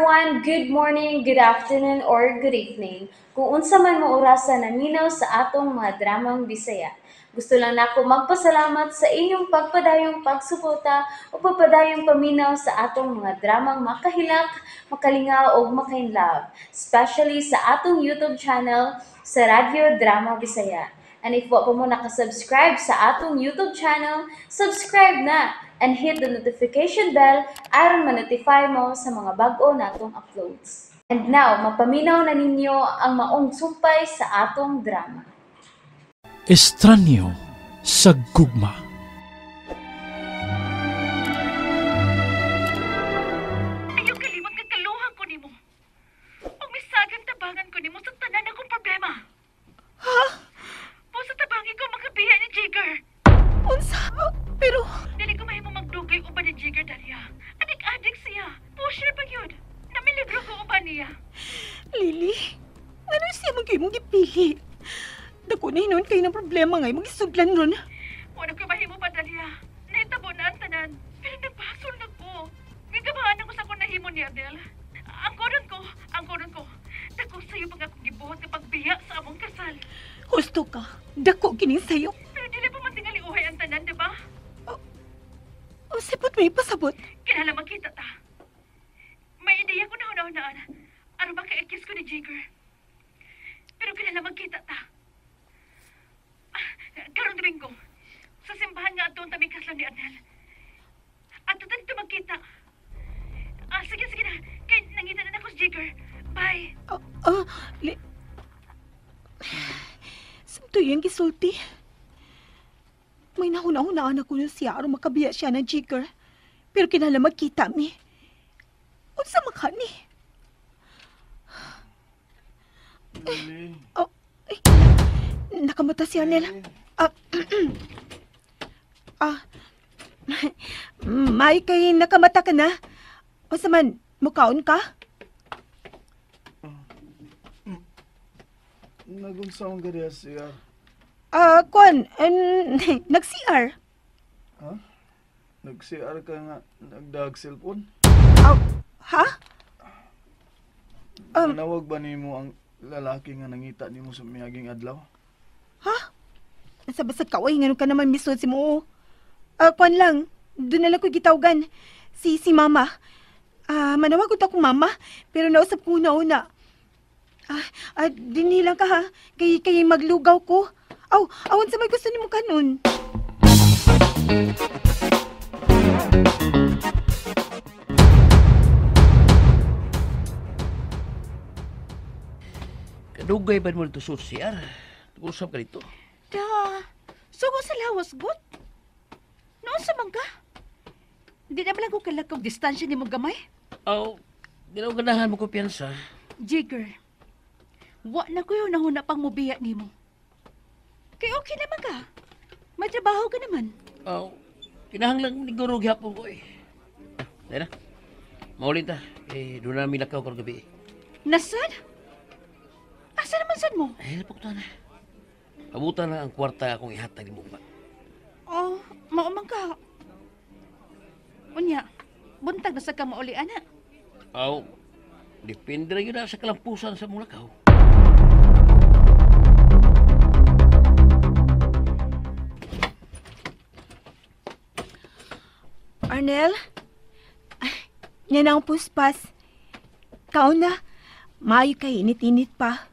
everyone! Good morning, good afternoon, or good evening. Kung unsa man mo orasa naminaw sa atong mga dramang Bisaya. Gusto lang nako magpasalamat sa inyong pagpadayong pagsuporta o pagpadayong paminaw sa atong mga dramang makahilak, makalingaw o makainlove, especially sa atong YouTube channel sa Radyo Drama Bisaya. And if wa pa mo nakasubscribe sa atong YouTube channel, subscribe na and hit the notification bell aron ma-notify mo sa mga bag-o natong uploads. And now, mapaminaw na ninyo ang maong sumpay sa atong drama. Estranyo sa gugma. Ayaw kalimot nga kaluhan ko nimo. Og misagang tabangan ko nimo sa tanan akong problema. Ha? Busa tabangi ko makabiya ni Jigger. Unsa? Pero dili ko mahimo magdugay uban ni Jigger Dalia. Adik-adik siya. Pusher pa gyud. Namiligro ko uban niya. Lily, ngano siya man kay mong gipili? Dako na hinon kayo ng problema ngay magisuglan ron. Wala ko mahimo pa, Dalia. Nahitabo na ang tanan. Pero nagbasol na ko. Gigabahan ako sa akong nahimo ni Adele. Ang koron ko. Dako sa'yo pag akong gibuhat nga pagbiya sa among kasal. Husto ka. Dako kining sayo. Pero dili pa man tingali uhay ang tanan, di ba? O sipot may pasabot. Kinahanglan magkita ta. May ideya ko na hunahunaan. Aron maka-kiss ko ni Jigger. Pero kinahanglan magkita ta. Karon Domingo, sa simbahan nga adto tami kaslan ni Arnel. Adto ta dito magkita. Sige, sige na. Kay nangita na nako si Jigger. Bye. Samto yung gisulti. May nahuna-hunaan ako nun siya aron makabiya siya ng Jigger. Pero kinahanglan magkita mi. Unsa makani? Lily. Oh, ay. Nakamata si Arnel. May kay nakamata ka na. O saman, mukaon ka? Nagunsa ang gariya siya? Kuan, nag-CR. Ha? Nag-CR ka nga, nagdag cellphone? Ha? Nanawag ba nimo ang lalaki nga nangita nimo sa miyaging adlaw? Ha? Nasa basag ka, oy, ngayon ka naman misod si mo. Kuan lang, doon na lang ko gitawgan. Si mama. Manawag ko akong mama, pero nausap ko una-una. Dinhi lang ka ha, kay maglugaw ko. Aw, awan sa may gusto nimo kanon. Kadugay ba mo dito sa CR? Usap ka dito. Da, sugo sa lawas, gut. Noon sa man ka? Di na lang ko kalakaw distansya ni mo gamay? Aw, di na ko ganahan mo kumpiyansa. Jigger, wa na ko yung nahuna pang mubiya ni mo. Kay okay naman ka. May trabaho ka naman. Aw, kinahanglan ni Guru gihapon ko eh. Dahil na, maulin ta. Eh, doon na milakaw karong gabi eh. Nasad? Asa naman sad mo? Ay, napok na. Abutan na ang kwarta akong ihatag ni mo ba. Oh, maumang ka. Unya, buntag na sa ka mauli, ana. Aw, depende na yun na sa kalampusan sa mong lakaw. Arnel, yan ang puspas. Kaon na, maayo kay init-init pa.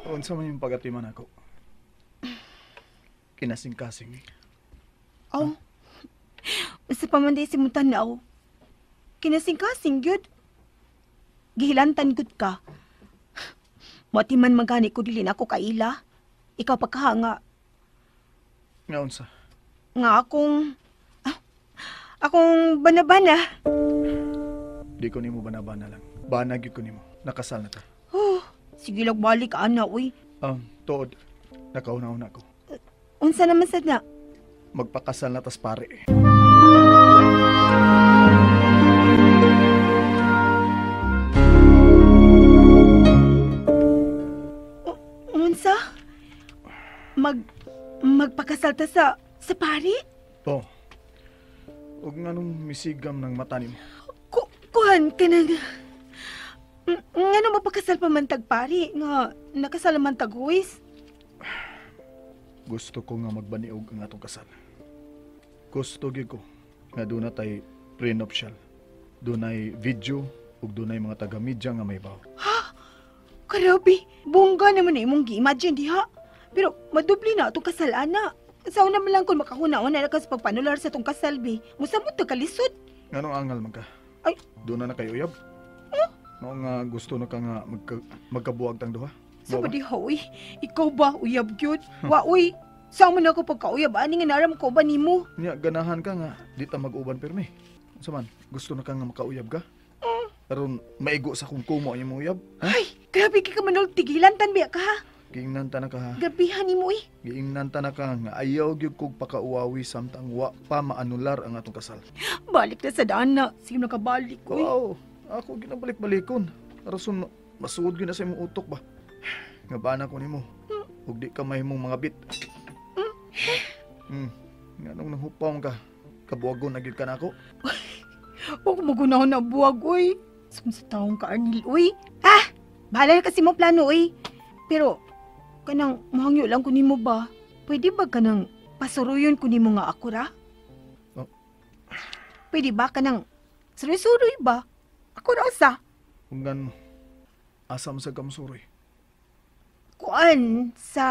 Unsa man yung pagatiman ako? Kinasing-kasing eh. Oh, unsa pa man di si mutanaw. Kinasing-kasing gyud. Gihilantan gud ka. Moatiman man gani ko dili na ako kaila. Ikaw pa kahanga. Nga unsa? Nga akong banabana. Di ko nimo banabana lang. Bana gyud ko nimo. Nakasal na ta. Oh, sige lang balik ana uy. Tuod. Nakauna-una ko. Unsa naman sad na? Magpakasal na tas pare. Unsa? Magpakasal ta sa pari? Oh. Ug nganong misigam ng mata nimo? Kuhan ka nang... Ngano mapakasal pa man tagpari nga nakasal man taghuwis? Gusto ko nga magbaniog ang atong kasal. Gusto gyud ko nga doon na tay prenuptial. Dunay video ug dunay mga taga-media nga may baw. Ha? Karabi, bongga naman na imong gi-imagine diha. Pero madubli na atong kasal ana. Sa una man lang kung makahuna-una na ka sa pagpanular sa atong kasal bi. Musamot na kalisod. Nganong angal man ka? Ay, doon na kayo uyab? Huh? Mao nga gusto na ka nga magkabuag tang duha? Sa ba diha, uy? Ikaw ba, uyab gyud? Wa, uy. Sa man ako pagkauyab, ani nga naram ko ba nimo? Nya, ganahan ka nga, di ta mag-uban pirmi. Unsa man, gusto na ka nga makauyab ka? Aron maigo sa kung kumo ang imong uyab? Ha? Ay, grabe kay ka manol, tigilan tan biya ka ha? Giingnan ta na ka ha? Grabihan nimo eh. Giingnan ta na ka nga ayaw gyud kog pakauwawi samtang wa pa maanular ang atong kasal. Balik na sa daan na. Sige nakabalik uy. Wow, ako ginabalik-balikon. Rason masuod gyud na sa imong utok ba? Nga bana ko nimo. Ug di ka mahimong mga bit. Nganong nanghupaw ka? Kabuwagon na gyud ka nako. Huwag magunahon na buwag uy. Sa taong ka, Arnil, uy. Ah! Bahala na kasi mo plano, uy. Pero, kanang mahangyo lang ko nimo ba? Pwede ba kanang pasuruyon ko nimo nga ako ra? Oh. Pwede ba kanang suruy-suruy ba? Ako ra sa. Kung gan, asa mo sa kamsuroy? Kuan, sa...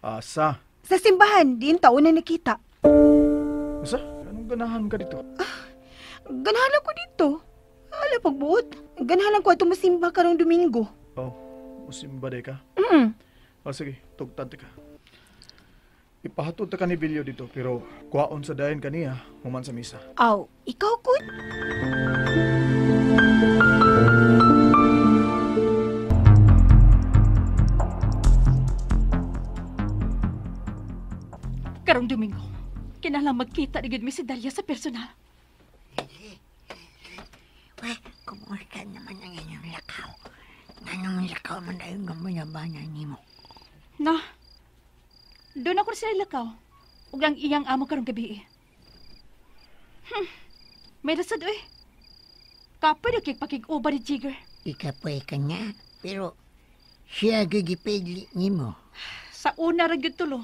Asa? Sa simbahan, diin taon na nakita. Asa? Anong ganahan ka dito? Ah, ganahan ako dito. Ala, pagbuot. Ganahan lang ko ato musimba karong Domingo. Oh, musimba day ka? Mm. Oh, sige, tugtad ka. Ipahatod ta ka ni Bilyo dito, pero kuwaon sa dayon kaniya, human sa misa. Aw, ikaw ko. Karong Domingo, kinahanglan magkita ni gid mi si Dalia sa personal. Uy, kumusta naman ang inyong lakaw? Anong lakaw man ay nga minabanan nimo? Na, doon ako sila lakaw. Ug ang iyang amo karong gabi. May rasad oy. Kapoy na kig pakig-uba ni Jigger. Ikapoy ka niya, pero siya gigipigli nimo. Sa una ra gyud tulo.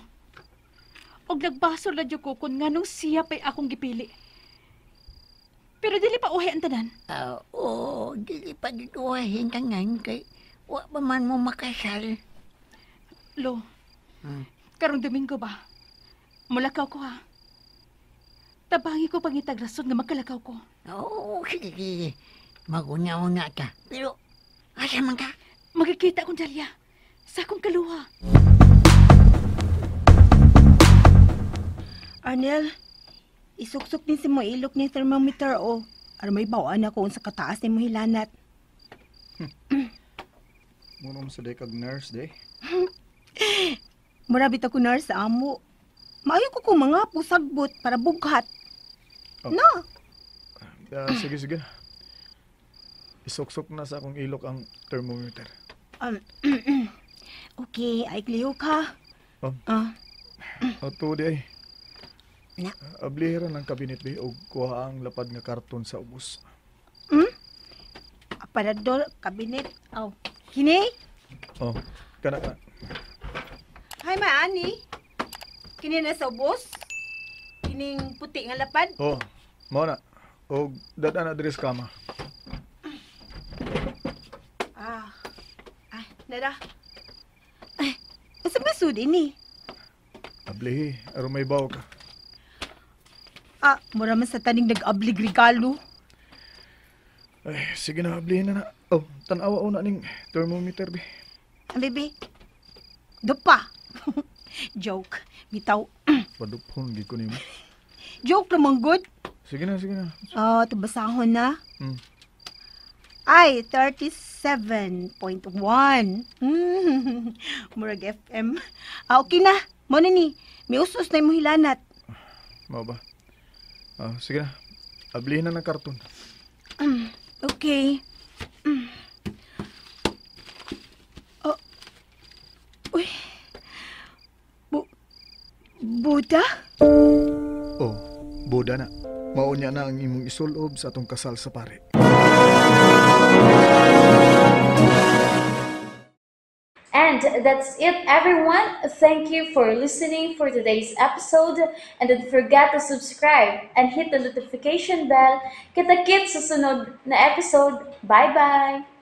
Og nagbasol na jud ko kun nganong siya pa'y akong gipili. Pero dili pa uhay ang tanan. Oo, dili pa uhay ang tanan kay wa pa man mo makasal. Lo, karong Domingo ba? Mulakaw ko ha. Tabangi ko pangitag rason nga makalakaw ko. Oo, sige, sige. Maguna-una ka. Pero, asa man ka? Magkikita akong Dalia. Sa akong kaluha. Arnel, isuksok din si mo ilok ni thermometer o. Aron may bawaan ako sa kataas ni mo hilanat. Muna mo sa day kag nurse day. Murabit ako nurse sa amo. Maayo ko kung mga pusagbot para bughat. Oh. No. Sige, sige. Isuksok na sa akong ilok ang thermometer. Okay, ay kliyo ka. Oh. Ato di ay. Na. Ablihira ng kabinet di og kuha ang lapad nga karton sa ubos. Aparador, kabinet. Oh. Kini? Oh, kana ka. Hi, maani. Kini na sa ubos? Kining puti nga lapad? Oh, mao na. Og dada na diri sa kama. Ah. Ay, nara. Ay, unsa ba sud ini? Ablihi, aron may baw ka. Ah, mura man sa taning nag-ablig regalo. Ay, sige na, ablihin na na. Oh, tan-awa una ning thermometer, bi. Ang bebe. Dupa. Joke. Bitaw. Padupon, gid ko nimo. Joke naman, good. Sige na, sige na. Oh, basahon na. Mm. Ay, 37.1. Murag FM. Ah, okay na. Mo na ni. May usos na imong hilanat. Mao ba? Ah, sige na. Ablihin na ng karton. Okay. Oh. Uy. Buda? Oh, Buda na. Mao niya na ang imong isulob sa atong kasal sa pare. And that's it, everyone. Thank you for listening for today's episode. And don't forget to subscribe and hit the notification bell. Kita-kits sa sunod na episode. Bye-bye!